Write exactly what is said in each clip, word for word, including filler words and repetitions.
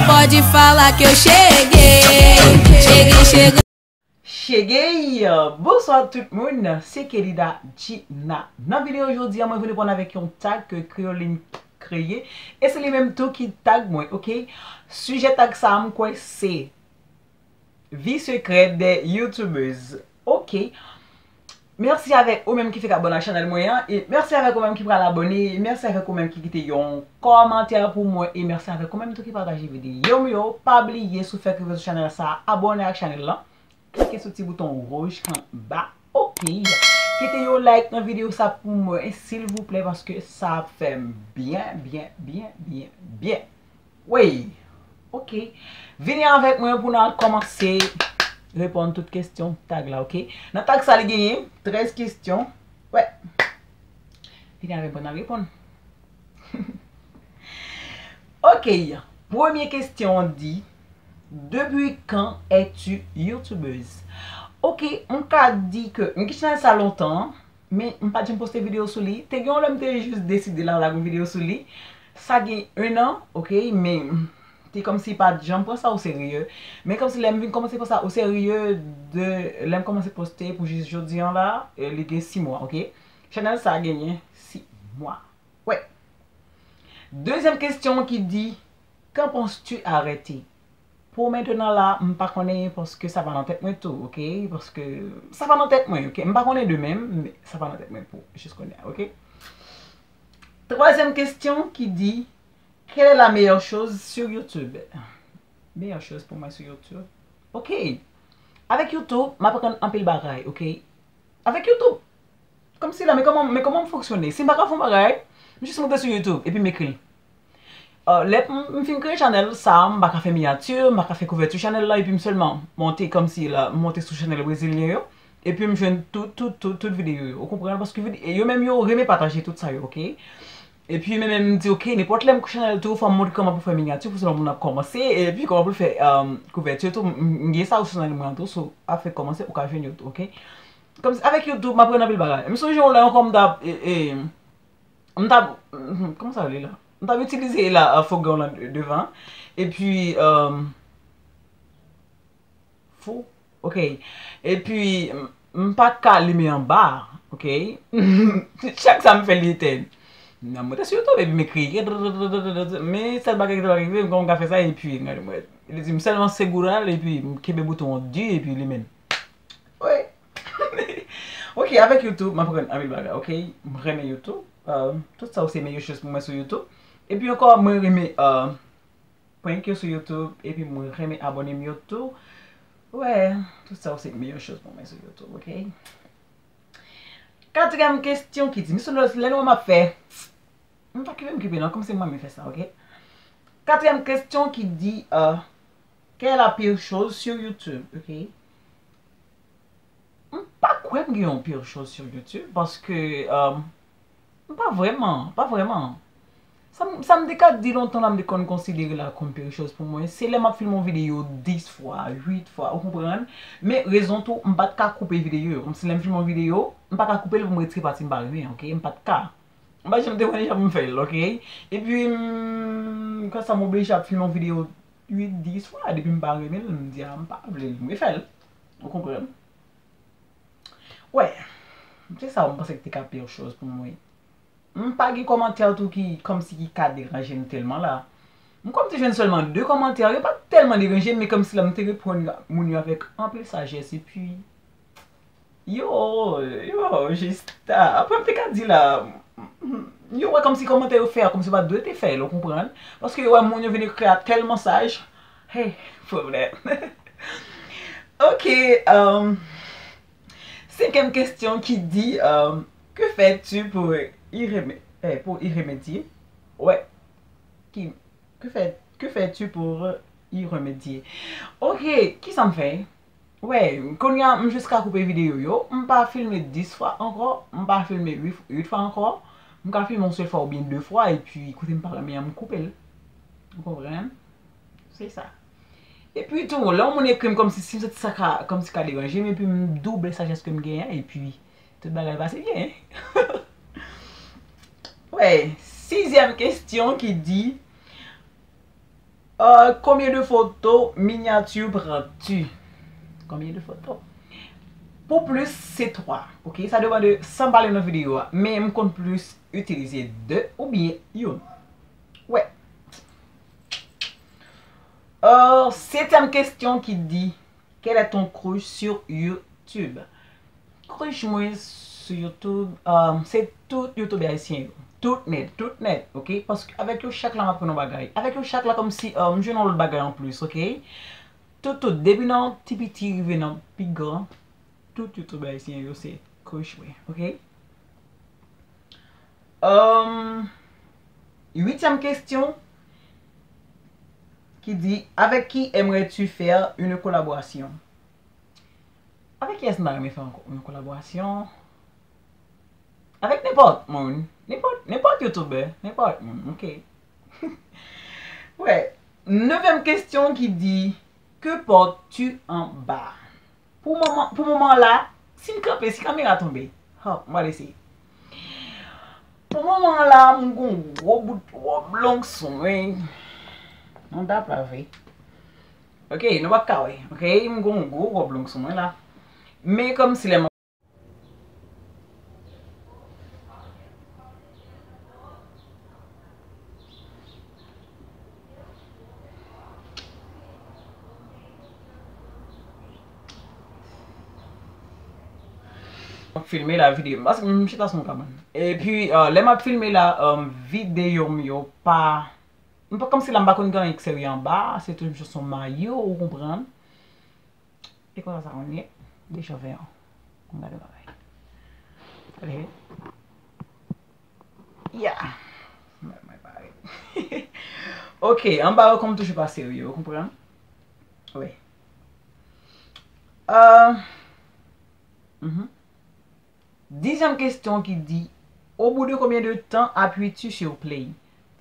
Pode falar que eu cheguei, cheguei, cheguei. Cheguei! Bonswa tout moun, se Kelida Gina. Nan videyo jodi a, mwen vin reponn avèk yon tag ke Creoline kreye. E se li menm tou ki tag mwen, ok? Sijè tag sa a, m kwè se Vie secrète des youtubers. Ok. Mèsi avèk ou menm ki fèk abòne ak chanèl mwen an. E mèsi avèk ou menm ki pral abòne. E mèsi avèk ou menm ki kite yon kòmantè pou mwen. E mèsi avèk ou menm tou ki pataje videyo m yo. Pa bliye, si w fèk rive sou chanèl sa a, abòne ak chanèl lan. Klike sou ti bouton wouj ki anba. Ok. Kite yon like nan videyo sa pou mwen, silvouplè, paske sa ap fè m byen, byen, byen, byen, byen. Wey! Ok. Vini avèk mwen pou n al kòmanse reponn tout kesyon tag la, ok? Nan tag sa, li genyen trèz kesyon. Wè. Vini avèk mwen pou n al reponn. Ok. Premye kesyon an di, Depuis quand es-tu youtubeuse? Ok, m ka di ke m gen chanèl sa lontan, men m pa t janm poste videyo sou li. Te gen yon lè m te jis deside la lage yon videyo sou li. Sa gen en an, ok, men te kòmsi pa t janm pran sa o serye. Men kòmsi lè m vin kòmanse pran sa o serye, de lè m kòmanse poste pou jis jodi an la, e, li gen sis mwa, ok? Chanèl sa genyen sis mwa. Wè. Dezyèm kesyon ki di, Quand penses-tu arrêter? Pou mentnan la, m pa konnen paske sa pa nan tèt mwen tou, ok? Paske sa pa nan tèt mwen, ok? M pa konnen demen, men sa pa nan tèt mwen pou jis kounye a, ok? Twazyèm kesyon ki di, Quelle est la meilleure chose sur YouTube? Meilleure chose pou mwen sou YouTube. Ok. Avèk YouTube, m aprann anpil bagay, ok? Avèk YouTube, kòmsi la, men kòman, men kòman m fonksyone? Si m pa ka fè yon bagay, m jis moute sou YouTube epi m ekri l. Euh, lè m, m fin kreye chanèl sa, m pa ka fè miyati, m pa ka fè kouvèti chanèl la, epi m sèlman monte kòmsi la, m monte sou chanèl brezilyen yo, epi m jwenn tout, tout, tout, tout videyo yo. Ou konprann? Paske vide-, yo menm yo renmen pataje tout sa yo, ok? Epi men menm m di, ok, nenpòt lè m kreye chanèl tou, fò m montre kòman pou fè miyati, pou sèlman moun ap kòmanse, epi kòman pou l fè, euh, kouvèti tou, m, m, m gen sa yo sou chanèl mwen an tou, so, ap fè kòmanse, ou ka jwenn yo tou, ok? Kòmsi, avèk YouTube, m aprann anpil bagay. M sonje yon lè ankò m t ap, e, e, m t ap, kòman sa rele la? M t ap itilize la, uh, fogan lan de-, devan. Epi, um, fou. Ok. Epi, m, m pa ka limen anba, ok? Chak sa m fè li etèn. M ap monte sou YouTube epi m ekri. Men sèl bagay ki te pa rive, m kòman m ka fè sa, epi, gade mwen. Li di m sèlman segura l, epi m kenbe bouton an di, epi limen. Wi. Ok, avèk YouTube, m aprann anpil bagay, ok? M renmen YouTube. Euh, tout sa yo se meyè choz pou mwen sou YouTube. Epi ankò, mwen renmen, euh, prank yo sou YouTube. Epi mwen renmen abòne m yo tou. Wè, tout sa yo se meyè choz pou mwen sou YouTube, ok? Katriyèm kesyon ki di, misye lè nou m ap fè. M pa kipe m kipe non, kòmsi mwen menm fè sa, ok? Katriyèm kesyon ki di, euh, quelle est la pire chose sur YouTube, ok? M pa kwè m gen yon pire chose sur YouTube, paske, euh, m pa vrèman, pa vrèman. Sa m, sa m te ka di lontan la, m te konn konsidere la kòm pire chose pou mwen, se lè m ap filme yon videyo dis fwa, uit fwa, ou konprann? Men rezon tou, m pa t ka koupe videyo yo. Kòmsi lè m filme yon videyo, m pa ka koupe l pou m retire pati m pa renmen, ok? M pa t ka. M pa janm te konnen jan pou m fè l, ok? Epi, m, konsa m oblije ap filme yon videyo uit, dis fwa, depi m pa renmen l, m di, a, m pa vle l, m refè l. Ou konprann? Wè, se sa m panse ki te ka pire chose pou mwen. M pa gen kòmantè tou ki, kòmsi ki ka deranje m tèlman la. M kwè m te jwenn sèlman de kòmantè, yo pa t tèlman deranje m, men kòmsi la m te reponn moun yo avèk anpil sajès, epi yo, yo, jis ta. Apre m te ka di la, yo wè kòmsi kòmantè yo fè a, kòmsi yo pa t dwe te fè l, ou konprann? Paske yo wè moun yo vin ekri a tèlman saj. Hey, pwoblèm. Ok, um, senkyèm kesyon ki di, um, que fais-tu pour y remé-, eh, pour y remédier? Wè. Ki, que fais, que fais-tu pour y remédier? Ok, kisa m fè? Wè, kounye a, m jis ka koupe videyo yo. M pa filme dis fwa ankò, m pa filme uit, uit fwa ankò. M ka filme yon sèl fwa oubyen de fwa, epi kote m pa renmen an, m koupe l. Ou konprann? Se sa. Epi tou, lè yon moun ekri m kòmsi, si m santi sa ka, kòmsi ka deranje m, epi m double sajès ke m genyen, epi tout bagay pase byen. Wè, sizyèm kesyon ki di, Euh, combien de photos miniatures prends-tu? Combien de photos? Pou plis, se twa. Ok, sa depann de sa m pale nan videyo a. Men m konn plis itilize de oubyen youn. Wè. Euh, setyèm kesyon ki di, quel est ton crush sur YouTube? Crush mwen sou YouTube, um, se tout youtubè ayisyen yo. Tout nèt, tout nèt, ok? Paske avèk yo chak la m aprann yon bagay. Avèk yo chak la kòmsi, um, m jwenn yon lòt bagay anplis, ok? Tout, tout, depi nan ti piti rive nan pi gran, tout youtubè ayisyen yo se crush mwen, ok? Um, uityèm kesyon ki di, avec qui aimerais-tu faire une collaboration? Avèk kiyès m ta renmen fè yon, yon kolaborasyon? Avèk nenpòt moun. Nenpòt, nenpòt youtubè. Nenpòt moun. Ok. Wè. Nevyèm kesyon ki di, que portes-tu en bas? Pou moman, pou moman la, si m kanpe, si kamera tonbe, hò, m pral eseye. Pou moman la, m gon gwo bout wòb long sou mwen. Mwen ta plave. Ok, nou p ap ka wè. Ok, m gon gwo wòb long sou mwen la. Men kòmsi lè m ap filme la videyo, paske m chita sou yon kabann. Epi, euh, lè m ap filme la, euh, videyo m yo pa, m pa kòmsi la m pa konn gen anyen k serye anba, se toujou sou mayo, ou konprann. E konsa sa konn ye. Dejan ven an. Ann gade bagay. Gade. Ya. Mwen, mwen pare. Ok, anba yo kòm toujou pa serye, ou konprann? Wi. Euh, mhm. Dizyèm kesyon ki di, au bout de combien de temps appuies-tu sur play?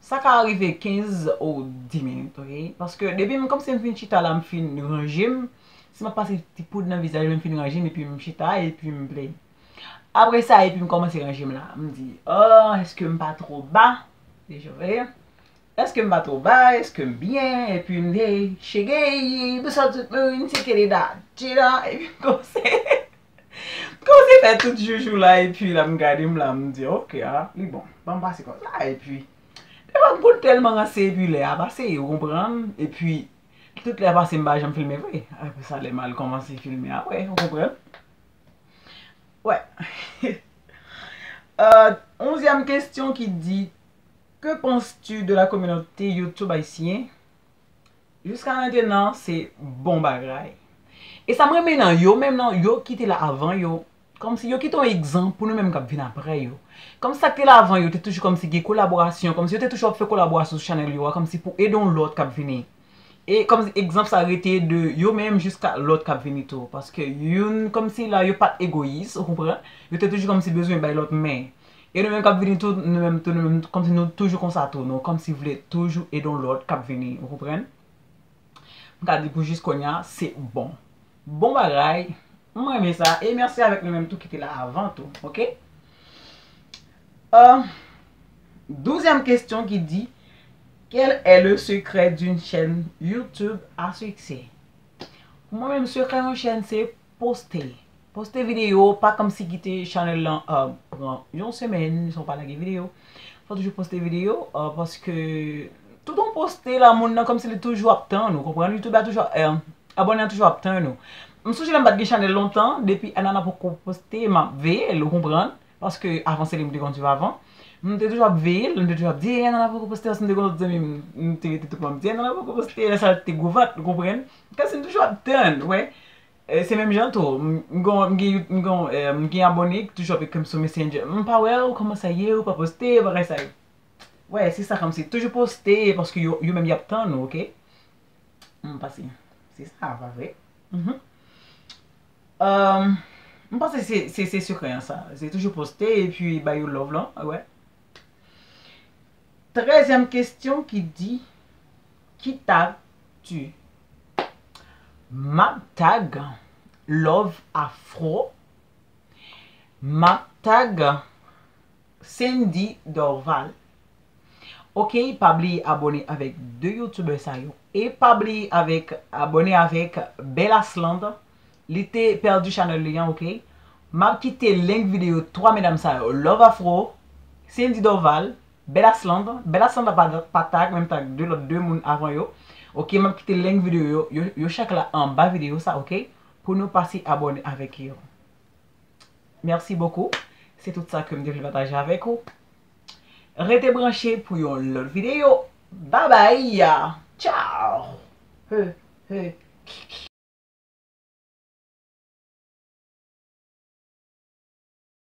Sa ka rive kenz ou dis minit, ok? Paske depi m kòmsi m fin chita la, m fin ranje m, si m ap pase ti poud nan vizaj mwen, m fin ranje m epi m chita epi m play. Apre sa, epi m kòmanse ranje m la. M di, oh, èske m pa twò ba? Deja, w veye. Èske m pa twò ba? Èske m byen? Epi m te chegey, bousa tout moun, se kede da, tjida, epi m kòmanse, m kòmanse fè tout joujou la, epi la m gade m la, m di, ok, a, li bon, ban m pase konsa, epi, devan m konn tèlman ranse, epi lè a pase, ou konprann, epi, tout lè a pase, m pa janm filme vre, apre sa, lè m al kòmanse filme apre, ou konprann? Wè. Euh, onzyèm kesyon ki di, que penses-tu de la communauté YouTube haïtienne? Jiska mentenan, se bon bagay. E sa m renmen nan yo menm nan, yo ki te la avan yo, kòmsi yo kite yon egzanp pou nou menm k ap vin apre yo. Kòmsi sa k te la avan yo te toujou kòmsi gen kolaborasyon, kòmsi yo te toujou ap fè kolaborasyon sou chanèl yo a, kòmsi pou ede yon lòt k ap vini. E kòm egzanp sa rete de yo menm jiska lòt k ap vini tou. Paske youn kòmsi la yo pa t egoyis, ou konprann? Yo te toujou kòmsi bezwen bay lòt men. E nou menm k ap vini tou, nou menm tou, nou menm kòmsi nou toujou konsa tou. Nou kòmsi vle toujou ede yon lòt k ap vini, ou konprann? M ka di pou jis kounye a, se bon. Bon bagay. M renmen sa. E mèsi avèk nou menm tou ki te la avan tou, ok? Euh, douzyèm kesyon ki di, quel est le secret d'une chaîne YouTube à succès? Pou mwen menm, sekrè yon chèn se poste. Poste videyo, pa kòmsi kite chanèl lan, euh, pran yon semèn san w pa lage videyo. Fò toujou poste videyo, euh, paske tout ou poste la, moun nan kòmsi li toujou ap tann ou, konprann? YouTube la toujou, euh, abòne an toujou ap tann ou. M sonje lè m pa t gen chanèl lontan, depi Anana poko poste, m ap veye l, ou konprann? Paske avan se li m te konn swiv avan. M te toujou ap veye l, m te toujou ap di, "Ey, Anana poko poste," paske m te gen lòt zanmi m, m te rete tout mwen, m di, "Anana poko poste," lè sa l te gwo vant, ou konprann? Paske m toujou ap tann, wè. E se menm jan tou, m, m gen, m gen, m gen, eh, m gen abòne ki toujou ap ekri m sou Messenger. "M pa wè w, kòman sa ye, ou pa poste, bagay sa yo." Wè, se sa kòmsi, toujou poste, paske yo, yo menm y ap tann ou, ok? M panse se sa, pa vre? Mhm. Euh, m panse se, se, se sekrè an sa. Se toujou poste epi bay yo love lan, wè. Trèzyèm kesyon ki di, qui tags-tu? M ap tag Love Afro. M ap tag Sandy Dorval. Ok, pa bliye abòne avèk de youtubè sa yo. E pa bliye avèk abòne avèk Bèl Asland. Li te pèdi chanèl li an, ok. M ap kite link videyo twa medam sa yo. Love Afro, Cindy Dorval, Bèl Asland. Bèl Asland pa, pa tag, menm tag de lòt de moun avan yo. Ok, m ap kite link videyo yo, yo, yo chak la anba videyo sa, ok. Pou nou pase abòne avèk yo. Merci beaucoup. Se tout sa ke m te vle pataje avèk ou. Rete branche pou yon lòt videyo. Babay! Tchao! He, he.